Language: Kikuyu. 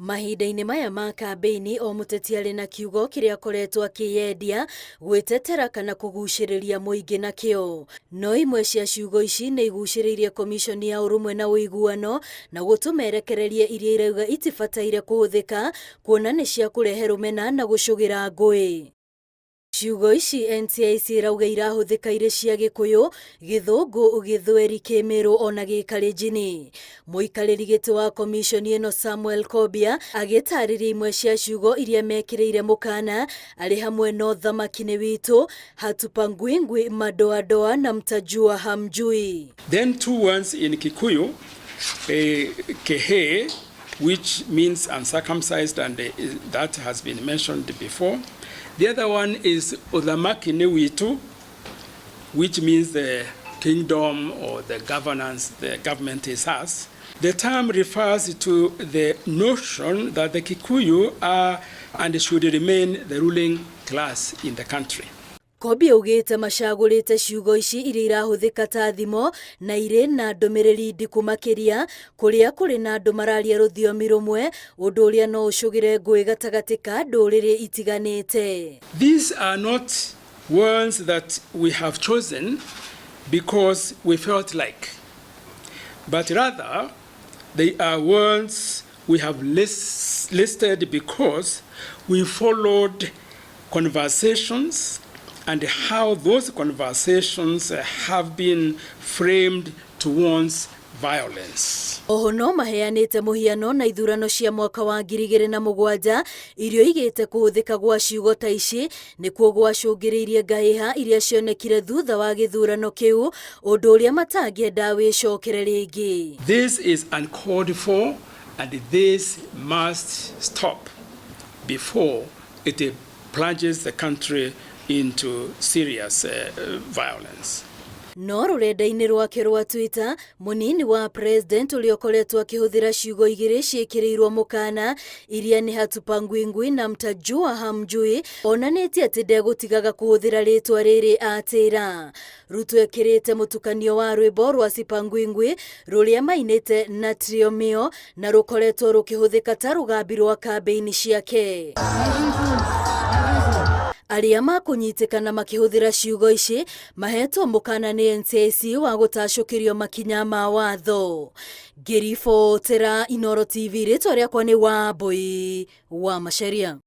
Mahinda-inĩ maya ma kambĩini, o mũteti arĩ na kiugo kĩrĩa akoretwo akĩyendia, gwĩtetera kana kũgucĩrĩria mũingĩ nakĩo. No imwe cia ciugo ici nĩ igucĩrĩirie Komiconi ya Ũrũmwe na Ũiguano na gũtũma ĩrekererie iria irauga itibataire kũhũthĩka kuona nĩ cia kũrehe rũmena na gũcũgĩra ngũĩ. Ciugo ici NCIC ĩrauga irahũthĩka irĩ cia Gĩkũyũ, Gĩthũngũ, Gĩthweri, Kĩmĩrũ ona Gĩkalenjini. Mũikarĩri gĩtĩ wa komiconi ĩno Samuel Kobia agĩtarĩria imwe cia ciugo iria mekĩrĩire mũkana arĩ hamwe na ũthamaki nĩ witũ, hatupangwingwi, madoadoa na mtajua hamjui. Then two words in Kikuyu, kehe, which means uncircumcised, and that has been mentioned before. The other one is Uthamaki ni witu, which means the kingdom or the governance, the government is us. The term refers to the notion that the Kikuyu are and should remain the ruling class in the country. Kobi augĩte macagũrĩte ciugo ici iria irahũthĩka ta thimo na irĩ na ndũmĩrĩri ndiku makĩria kũrĩa kũrĩ na andũ mararia rũthiomi rũmwe, ũndũ ũrĩa no ũcũgĩre ngũĩ gatagatĩ ka ndũrĩrĩ itiganĩte. These are not words that we have chosen because we felt like, but rather they are words we have listed because we followed conversations and how those conversations have been framed towards violence. Oho no maheanĩte mũhiano na ithurano cia mwaka wa 2007 iria oigĩte kũhũthĩka gwa ciugo ta ici nĩkuo gwacũngĩrĩirie ngahĩha iria cionekire thutha wa gĩthurano kĩu, ũndũ ũrĩa matangĩenda wĩcokere rĩngĩ. This is uncalled for and this must stop before it plunges the country into serious violence. No rũrenda-inĩ rwake rwa Twitter, mũnini wa president ũrĩa ũkoretwo akĩhũthĩra ciugo igĩrĩ ciĩkĩrĩirwo mũkana iria nĩ hatupangwingwi na mtajua hamjui, onanĩtie atĩ ndegũtigaga kũhũthĩra rĩtwa rĩrĩ atĩra. Ruto ekĩrĩte mũtukanio wa rwĩmbo rwa Sipangwingwi rũrĩa mainĩte na Trio Mio na rũkoretwo rũkĩhũthĩka ta rũgambi rwa kambĩini ciake. Arĩa makũnyitĩkana makĩhũthĩra ciugo ici mahetwo mũkana nĩ NCIC wa gũtacũkĩrio makinya ma watho. Ngĩribotera Inooro TV, rĩtwa rĩakwa nĩ Wambui wa Macharia.